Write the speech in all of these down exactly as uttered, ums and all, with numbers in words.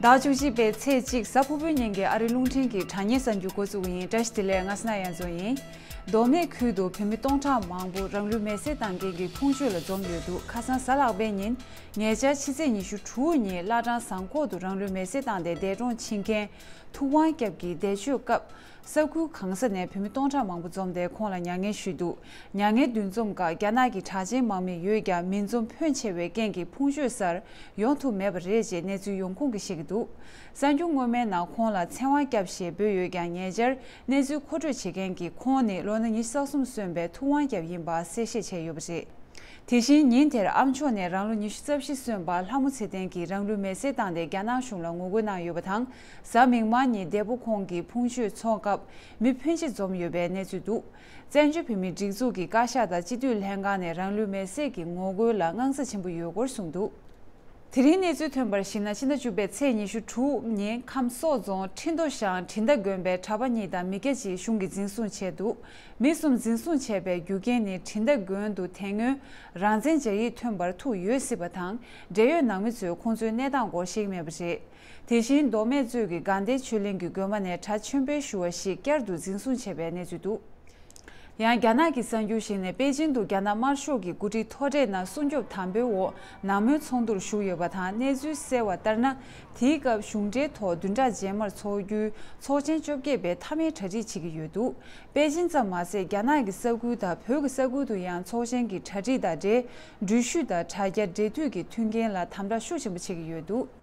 ཟླ་བཅུ་གཅིག་པའི་ཚེས་གཅིག་གཟའ་ཕུར་བུའི་ཉིན་གྱི་ཨ་རིའི་རླུང་འཕྲིན་གྱི་དྲ་བརྙན་གསར་འགྱུར་འགོ་བཙུགས་པ་ཡིན། བཀྲ་ཤིས་བདེ་ལེགས། ང་སྣ་ཡན་ཚོ་ཡིན། མདོ་སྨད་ཁུལ་དུ་བོད་མི་སྟོང་ཕྲག་མང་པོ་རང་ལུས་མེར་སྲེག་བཏང་མཁན་གྱི་ཁུངས་བཅོལ་ལ་འཛོམས་ཡོད་འདུག་ཁ་སང་གཟའ་ལྷག་པའི་ཉིན་ཉེ་ཆར་ཕྱི་ཚེས་ཉི་ཤུ་དྲུག་ཉིན་བླ་བྲང་ཟངས་ཁོག་ཏུ་རང་ལུས་མེར་སྲེག་བཏང་སྟེ་འདས་གྲོངས་ཕྱིན་མཁན་ཐུབ་དབང་སྐྱབས་ཀྱི་འདས་མཆོད་སྐབས། ས་ཁུལ་གང་ས་ནས་བོད་མི་སྟོང་ཕྲག་མང་པོ་འཛོམས་ཏེ་ཁོང་ལ་མྱ་ངན་ཞུས་འདུག་མྱ་ངན་འདུ་འཛོམས་སྐབས་རྒྱ་ནག་གི་གྲགས་ཅན་དམག་མི་ཡོད་ཀྱང་མི་འཛོམས་ཕོན་ཆེ་བའི་རྐྱེན་གྱིས་ཕུང་མཆོད་སར་ཡོང་ཐུབ་མེད་པ་རེད་ཅེས་གནས་ཚུལ་ཡོང་ཁུངས་ཀྱིས་བཤད་ཀྱི་འདུག་གསར་འགྱུར་སྔོན་མའི་ནང་ཁོང་ལ་ཚེ་དབང་སྐྱབས་ཞེས་འབོད་ཡོད་ཀྱང་ཉེ་ཆར་གནས་ཚུལ་མཁོ་སྤྲོད་བྱེད་མཁན་གྱིས་ཁོང་ནི་ལོ་ན་ཉི་ཤུ་རྩ་གསུམ་སོན་པའི་ཐུབ་དབང་སྐྱབས་ཡིན་པ་གསལ་བཤད་བྱས་ཡོད་པ་རེད། དེ་བཞིན་ཉིན་དེར་ཨ་མཆོག་ནས་རང་ལོ་ཉི་ཤུ་རྩ་བཞི་སོན་པ་ལྷ་མོ་ཚེ་བརྟན་གྱིས་རང་ལུས་མེར་སྲེག་བཏང་སྟེ་རྒྱ་ནག་གཞུང་ལ་ངོ་རྒོལ་གནང་ཡོད་པ་དང་། གཟའ་མིག་དམར་ཉིན་འདས་པོ་ཁོང་གི་ཕུང་མཆོད་ཚོགས་སྐབས་མི་ཕོན་ཆེ་འཛོམས་ཡོད་པའི་གནས་ཚུལ་འདུག་བཙན་བྱོལ་བོད་མིའི་སྒྲིག་འཛུགས་ཀྱི་བཀའ་ཤག་དང་སྤྱི་འཐུས་ལྷན་ཁང་ནས་རང་ལུས་མེར་སྲེག་གི་ངོ་རྒོལ་ལ་དངངས་འཚབ་ཆེན་པོ་ཡོད་སྐོར་གསུངས་འདུག་དེ་རིང་གནས་ཚུལ་ཐོན་པར་གཞིགས་ན། ཕྱི་ཟླ་བཅུ་པའི་ཚེས་ཉི་ཤུ་དྲུག་ཉིན་ཁམས་སོག་རྫོང་ཁྲི་མདོ་ཤང་དྲིན་ཟླ་དགོན་པའི་གྲྭ་པ་གཉིས་དང་མི་སྐྱ་གཅིག་གཞུང་གིས་འཛིན་བཟུང་བྱས་འདུག་མི་གསུམ་འཛིན་བཟུང་བྱས་པའི་རྒྱུ་རྐྱེན་ནི་དྲིན་ཟླ་དགོན་དུ་དེ་སྔོན་རང་བཙན་སྦྱར་ཡིག་ཐོན་པར་ཐུག་ཡོད་སྲིད་པ་དང་། འབྲེལ་ཡོད་ནང་མི་ཚོས་ཁོང་ཚོའི་གནས་སྟངས་སྐོར་ཤེས་ཀྱི་མེད་པ་རེད། དེ་བཞིན་མདོ་སྨད་གཙོས་ཀྱི་དགའ་ལྡན་ཆོས་གླིང་གི་དགོན་པ་ནས་གྲྭ་ཆོས་འཕེལ་ཞུ་བ་ཞིག་བསྐྱར་དུ་འཛིན་བཟུང་བྱས་པའི་གནས་ཚུལ་འདུག་ཡང་རྒྱ་ནག་གི་གསར་འགྱུར་ཞིག་ནས་པེ་ཅིན་དུ་རྒྱ་ནག་དམར་ཤོག་གི་འགོ་ཁྲིད་མཐོ་གྲས་རྣམས་སྲུང་སྐྱོབ་དམ་པོའི་འོག་ནང་མོལ་ཚོགས་འདུར་ཞུགས་ཡོད་པ་དང་། གནས་ཚུལ་གསལ་བ་ལྟར་ན། དེའི་སྐབས་གཞུང་འབྲེལ་ཐོག་བདུན་ཕྲག་རྗེས་མར་འཚོགས་རྒྱུའི་ཚོགས་ཆེན་བཅོ་བརྒྱད་པའི་མཐའ་མའི་གྲ་སྒྲིག་བྱེད་ཀྱི་ཡོད་འདུག་པེ་ཅིན་ཙམ་མ་ཟད། རྒྱ་ནག་གི་ས་ཁུལ་དང་བོད་ཀྱི་ས་ཁུལ་དུ་ཡང་ཚོགས་ཆེན་གྱི་གྲ་སྒྲིག་དང་འབྲེལ། འགྲུལ་བཞུད་དང་དྲ་རྒྱ་འབྲེལ་མཐུད་ཀྱི་མཐུན་རྐྱེན་ལ་དམ་དྲག་ཤུགས་ཆེན་པོ་བྱེད་ཀྱི་ཡོད་འདུག་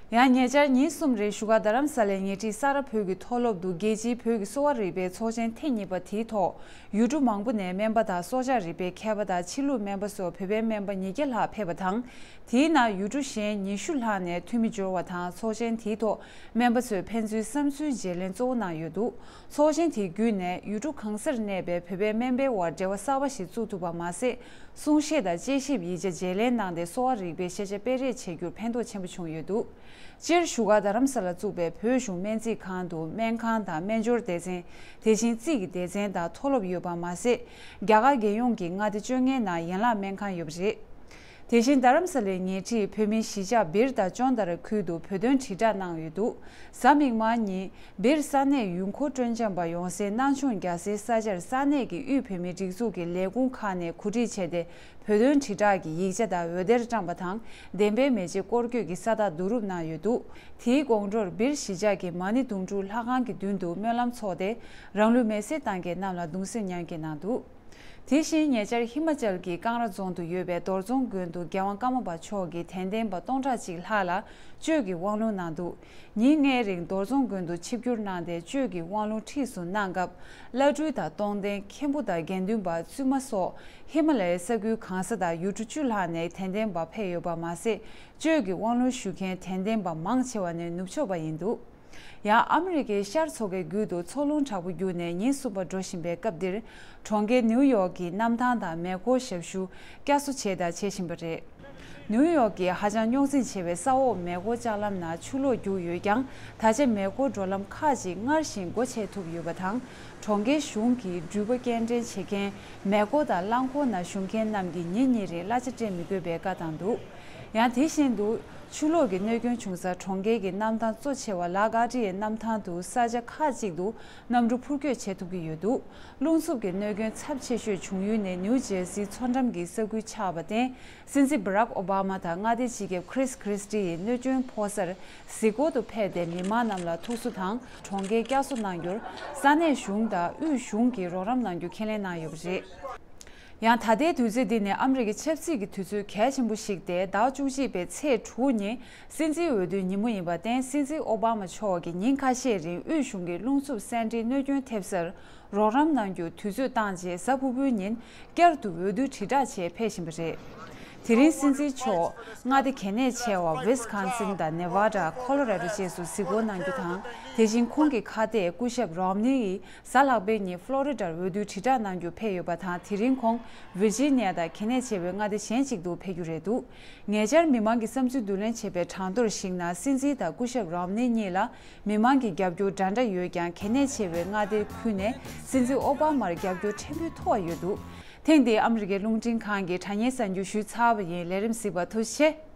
ཡང་ཉེ་ཆར་ཉིན་གསུམ་རིང་བཞུགས་སྒར་རྡ་རམ་ས་ལའི་ཉེ་འཁྲིས་ས་རཱ་བོད་ཀྱི་མཐོ་སློབ་ཏུ་རྒྱལ་སྤྱིའི་བོད་ཀྱི་གསོ་བ་རིག་པའི་ཚོགས་ཆེན་ཐེངས་གཉིས་པ་དེའི་ཐོག་ཡུལ་གྲུ་མང་པོ་ནས་སྨན་པ་དང་སྲོག་ཆགས་རིག་པའི་མཁས་པ་དང་ཕྱི་ལུགས་སྨན་པ་སོགས་བོད་པའི་སྨན་པ་ཉིས་བརྒྱ་ལྷག་ཕེབས་པ་དང་། དེའི་ནང་ཡུལ་གྲུ་གཞན་ཉི་ཤུ་ལྷག་ནས་འཐུས་མི་འབྱོར་བ་དང་། ཚོགས་ཆེན་དེའི་ཐོག་སྨན་པ་ཚོས་ཕན་ཚུན་བསམ་ཚུལ་བརྗེ་ལེན་གཙོ་བོ་གནང་ཡོད་འདུག་ཚོགས་ཆེན་དེ་བརྒྱུད་ནས་ཡུལ་གྲུ་གང་སར་གནས་པའི་བོད་པའི་སྨན་པའི་དབར་འབྲེལ་བ་གསར་པ་ཞིག་བཙུགས་ཐུབ་པ་མ་ཟད། གསུང་བཤད་དང་དཔྱད་ཞིབ་ཡིག་ཆ་བརྗེ་ལེན་གནང་སྟེ་གསོ་བ་རིག་པའི་ཤེས་བྱ་སྤེལ་རེས་བྱེད་རྒྱུར་ཕན་ཐོགས་ཆེན་པོ་བྱུང་ཡོད་འདུག་སྤྱིར་བཞུགས་སྒར་རྡ་རམ་ས་ལར་བཙུགས་པའི་བོད་གཞུང་སྨན་རྩིས་ཁང་དུ་སྨན་ཁང་དང་སྨན་སྦྱོར་སྡེ་ཚན། དེ་བཞིན་རྩིས་ཀྱི་སྡེ་ཚན་དང་མཐོ་སློབ་ཡོད་པ་མ་ཟད། རྒྱ་གར་རྒྱལ་ཡོངས་ཀྱི་མངའ་སྡེ་བཅོ་ལྔའི་ནང་ཡན་ལག་སྨན་ཁང་ཡོད་པ་རེད། དེ་བཞིན་རྡ་རམ་ས་ལའི་ཉེ་འཁྲིས་བོད་མིའི་གཞིས་ཆགས་སྦིར་དང་ཅོན་ཏ་ར་ཁུལ་དུ་བོད་དོན་དྲིལ་བསྒྲགས་གནང་ཡོད་འདུག་གཟའ་མིག་དམར་ཉིན་སྦིར་ས་གནས་ཡུལ་འཁོར་སྤྲོ་འཆམ་པ་ཡོངས་སའི་སྣང་ཆུང་རྒྱ་སེའི་ས་ཆར་ས་གནས་ཀྱི་དབུས་བོད་མིའི་སྒྲིག་འཛུགས་ཀྱི་ལས་ཁུངས་ཁག་ནས་གོ་སྒྲིག་བྱས་ཏེ། བོད་དོན་དྲིལ་བསྒྲགས་ཀྱི་ཡིག་ཆ་དང་འོད་སྡེར་བཀྲམ་པ་དང་། བདེན་པའི་མེ་ལྕེ་སྐོར་སྐྱོད་ཀྱི་ས་རྟགས་བསྡུ་རུབ་གནང་ཡོད་འདུག་དེའི་དགོང་དྲོར་སྦིར་གཞིས་ཆགས་ཀྱི་མ་ཎི་དུང་སྒྲུང་ལྷ་ཁང་གི་མདུན་དུ་སྨོན་ལམ་འཚོགས་ཏེ། རང་ལུས་མེར་སྲེག་བཏང་མཁན་རྣམས་ལ་གདུང་སེམས་མཉམ་སྐྱེད་གནང་འདུག་དེ་བཞིན་ཉེ་ཆར་ཧི་མ་ཅལ་གྱི་ཀང་ར་རྫོང་དུ་ཡོད་པའི་རྡོར་རྫོང་དགོན་དུ་རྒྱལ་དབང་ཀརྨ་པ་མཆོག་གིས་དད་ལྡན་པ་སྟོང་ཕྲག་གཅིག་ལྷག་ལ་གཅོད་ཀྱི་དབང་ལུང་གནང་འདུག་ཉིན་ལྔའི་རིང་རྡོར་རྫོང་དགོན་དུ་ཆིབས་བསྒྱུར་གནང་སྟེ་གཅོད་ཀྱི་དབང་ལུང་ཁྲིད་གསུམ་གནང་སྐབས། བླ་སྤྲུལ་དང་སྟོང་ལྡན་མཁན་པོ་དང་དགེ་འདུན་པ་བཙུན་མ་སོགས་ཧི་མ་ལ་ཡའི་ས་ཁུལ་གང་ས་དང་ཡུལ་གྲུ་བཅུ་ལྷག་ནས་དད་ལྡན་པ་ཕེབས་ཡོད་པ་མ་ཟད། གཅོད་ཀྱི་དབང་ལུང་ཞུ་མཁན་དད་ལྡན་པ་མང་ཆེ་བ་ནི་ནུབ་ཕྱོགས་པ་ཡིན་འདུག་ཡང་ཨ་མི་རི་ཀའི་ཤར་མཚོ་ཁའི་རྒྱུད་དུ་མཚོ་རླུང་དྲག་པོ་རྒྱུག་ནས་ཉིན་གསུམ་པ་འགྲོ་བཞིན་པའི་སྐབས་འདིར། གྲོང་ཁྱེར་ནིའུ་ཡོག་གི་གནམ་ཐང་དང་མེ་འཁོར་ཞབས་ཞུ་བསྐྱར་གསོ་བྱས་དང་བྱེད་བཞིན་པ་རེད། ནིའུ་ཡོག་གི་ཧ་ཅང་རྙོག་འཛིང་ཆེ་བའི་ས་འོག་མེ་འཁོར་ལྕགས་ལམ་ནང་ཆུ་ལོག་རྒྱུག་ཡོད་ཀྱང་། ད་ཆ་མེ་འཁོར་འགྲོ་ལམ་ཁག་ཅིག་སྔར་བཞིན་སྒོ་ཕྱེ་ཐུབ་ཡོད་པ་དང་། གྲོང་ཁྱེར་གཞུང་གིས་འགྲུལ་པ་སྐྱེལ་འདྲེན་བྱེད་མཁན་མེ་འཁོར་དང་རླངས་འཁོར་ནང་ཞུགས་མཁན་རྣམས་ཀྱིས་ཉིན་གཉིས་རིང་གླ་ཆ་སྤྲད་མི་དགོས་པའི་བཀའ་བཏང་འདུག་ཡང་དེ་བཞིན་དུ། ཆུ་ལོག་གི་གནོད་སྐྱོན་བྱུང་ས་གྲོང་ཁྱེར་གྱི་གནམ་ཐང་གཙོ་ཆེ་བ་ལ་གྷ་ཏི་ཡའི་གནམ་ཐང་དུ་ས་ཆ་ཁག་ཅིག་ཏུ་གནམ་གྲུ་འཕུར་སྐྱོད་བྱེད་ཐུབ་ཀྱི་ཡོད་འདུག་རླུང་འཚུབ་ཀྱི་གནོད་སྐྱོན་ཚབས་ཆེ་ཤོས་བྱུང་ཡུལ་ནི་ནིའུ་ཇེར་སིའི་མཚོ་འགྲམ་གྱི་ས་ཁུལ་ཆགས་པར་བརྟེན། སྲིད་འཛིན་བྷ་རག་ཨོ་བྷ་མ་དང་མངའ་སྡེའི་སྤྱི་ཁྱབ་ཁྲིས་ཁྲིས་ཏི་ཡིས་གནོད་སྐྱོན་ཕོག་སར་གཟིགས་སྐོར་དུ་ཕེབས་ཏེ། མི་མང་རྣམས་ལ་ཐུགས་གསོ་དང་གྲོང་ཁྱེར་བསྐྱར་གསོ་གནང་རྒྱུར་ས་གནས་གཞུང་དང་དབུས་གཞུང་གིས་རོགས་རམ་གནང་རྒྱུ་ཁས་ལེན་གནང་ཡོད་པ་རེད། ཡང་ད་ལྟའི་དུས་ཚོད་འདི་ནི་ཨ་མི་རི་ཀའི་ཆབ་སྲིད་ཀྱི་དུས་ཚོད་གལ་ཆེན་པོ་ཞིག་སྟེ། ཟླ་བཅུ་གཅིག་པའི་ཚེས་དྲུག་ཉིན་སྲིད་འཛིན་འོས་བསྡུའི་ཉིན་མོ་ཡིན་པར་བརྟེན། སྲིད་འཛིན་ཨོ་བྷ་མ་མཆོག་གིས་ཉིན་ཁ་ཤས་རིང་དབུས་གཞུང་གིས་རླུང་འཚུབ་སེ་འབྲས་གནོད་སྐྱོན་ཐེབས་སར་རོགས་རམ་གནང་རྒྱུ་དུས་ཚོད་བཏང་རྗེས། གཟའ་ཕུར་བུའི་ཉིན་བསྐྱར་དུ་འོས་བསྡུ་དྲིལ་བསྒྲགས་ཆེད་ཕེབས་བཞིན་པ་རེད། དེ་རིང་སྲིད་འཛིན་མཆོག་མངའ་སྡེ་གལ་གནད་ཆེ་བ་ཝིས་ཀོན་སིན་དང་ནེ་ཝ་ཌ། ཁོ་ལོ་ར་ཌོ་བཅས་སུ་གཟིགས་སྐོར་གནང་རྒྱུ་དང་། དེ་བཞིན་ཁོང་གི་ཁ་གཏད་སྐུ་ཞབས་རོམ་ནི་ཡིས། གཟའ་ལྷག་པའི་ཉིན་ཧྥ་ལོ་རི་ཌར་འོས་བསྡུའི་དྲིལ་བསྒྲགས་གནང་རྒྱུར་ཕེབས་ཡོད་པ་དང་། དེ་རིང་ཁོང་ཝིར་ཇི་ནི་ཡ་དང་གལ་གནད་ཆེ་བའི་མངའ་སྡེ་གཞན་ཞིག་ཏུ་ཕེབས་རྒྱུ་རེད་འདུག་ཉེ་ཆར་མི་མང་གི་བསམ་ཚུལ་བསྡུ་ལེན་བྱས་པའི་གྲངས་ཐོར་ཞིག་ནང་། སྲིད་འཛིན་དང་སྐུ་ཞབས་རོམ་ནི་གཉིས་ལ་མི་མང་གི་རྒྱབ་སྐྱོར་འདྲ་འདྲ་ཡོད་ཀྱང་། གལ་གནད་ཆེ་བའི་མངའ་སྡེ་ཁུལ་ནས་སྲིད་འཛིན་ཨོ་བྷ་མར་རྒྱབ་སྐྱོར་ཕྲན་བུ་མཐོ་བ་ཡོད་འདུག་ཐེངས་འདིའི་ཨ་མི་རི་ཀའི་རླུང་འཕྲིན་ཁང་གི་དྲ་བརྙན་གསར་འགྱུར་ཞུས་ཚར་བ་ཡིན། ལས་རིམ་གཟིགས་པར་ཐུགས་རྗེ་ཆེ།